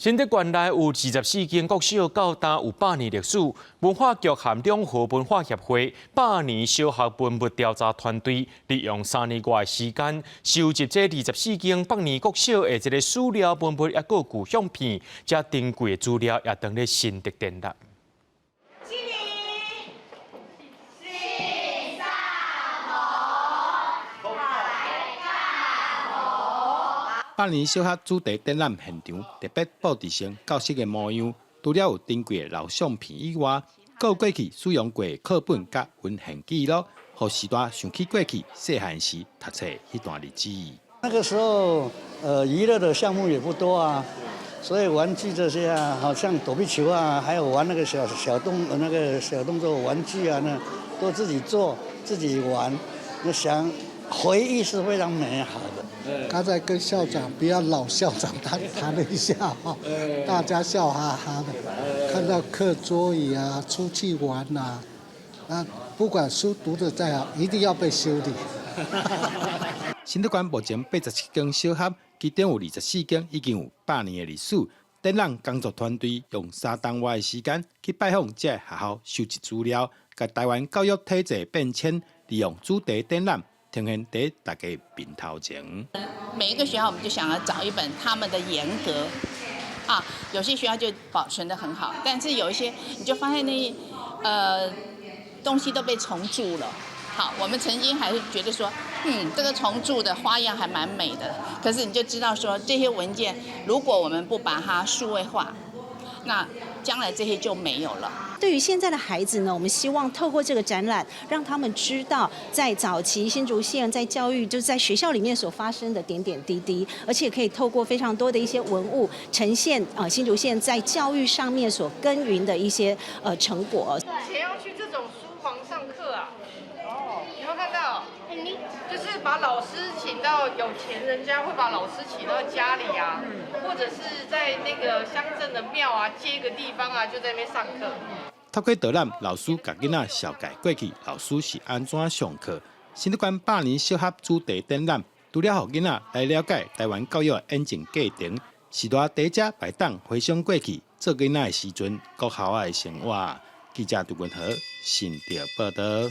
新竹縣內有24間國小，到今有百年歷史。文化局和兩河文化協會百年小學文物調查團隊，利用3年外的時間，收集這24間百年國小的這个史料文物，抑閣舊相片，遮珍貴的資料也當咧新竹展覽。敬禮，信上頭，百年小學主題展覽現場特別布置成教室的模樣，除了有珍貴的老相片以外，閣有過去使用過的課本佮文獻記錄，予時代想起過去細漢時讀冊彼段日子。那個時候，娛樂的項目也不多啊，所以玩具這些啊，好像躲避球啊，還有玩那個小小動那個小動作玩具啊，那都自己做自己玩，那想回憶是非常美好的。剛才跟校長比較老校長談談了一下哈，大家笑哈哈的，看到課桌椅啊，出去玩啊，啊，不管書讀得再好，一定要被修理。新竹縣目前87間小學，其中有24間已經有百年的歷史。展覽工作團隊用3冬外的時間去拜訪這个學校，收集資料，共台灣教育體制變遷，利用主題展覽呈現佇大家面頭前。每一個學校，我們就想要找一本他們的沿革啊，有些學校就保存得很好，但是有一些你就發現那東西都被蟲蛀了。好，我們曾經還是覺得說，這個蟲蛀的花樣還蠻美的，可是你就知道說，這些文件如果我們不把它數位化，那將來這些就沒有了。對於現在的孩子呢，我們希望透過這個展覽，讓他們知道在早期新竹縣在教育，就是在學校裡面所發生的點點滴滴，而且可以透過非常多的一些文物呈現啊新竹縣在教育上面所耕耘的一些成果。誰要去這種書房上課啊？哦，有沒有看到？就是把老師請到有錢人家會把老師請到家裡啊，或者是在那個鄉鎮的廟啊，借一個地方啊，就在那邊上課。透過導覽，老師共囡仔紹介過去老師是按怎上課。新竹縣百年小學主題展覽，除了予囡仔來了解台灣教育的演進過程，時代佇遮會當回想過去做囡仔的時陣，國校仔的生活。記者杜文和新竹報導。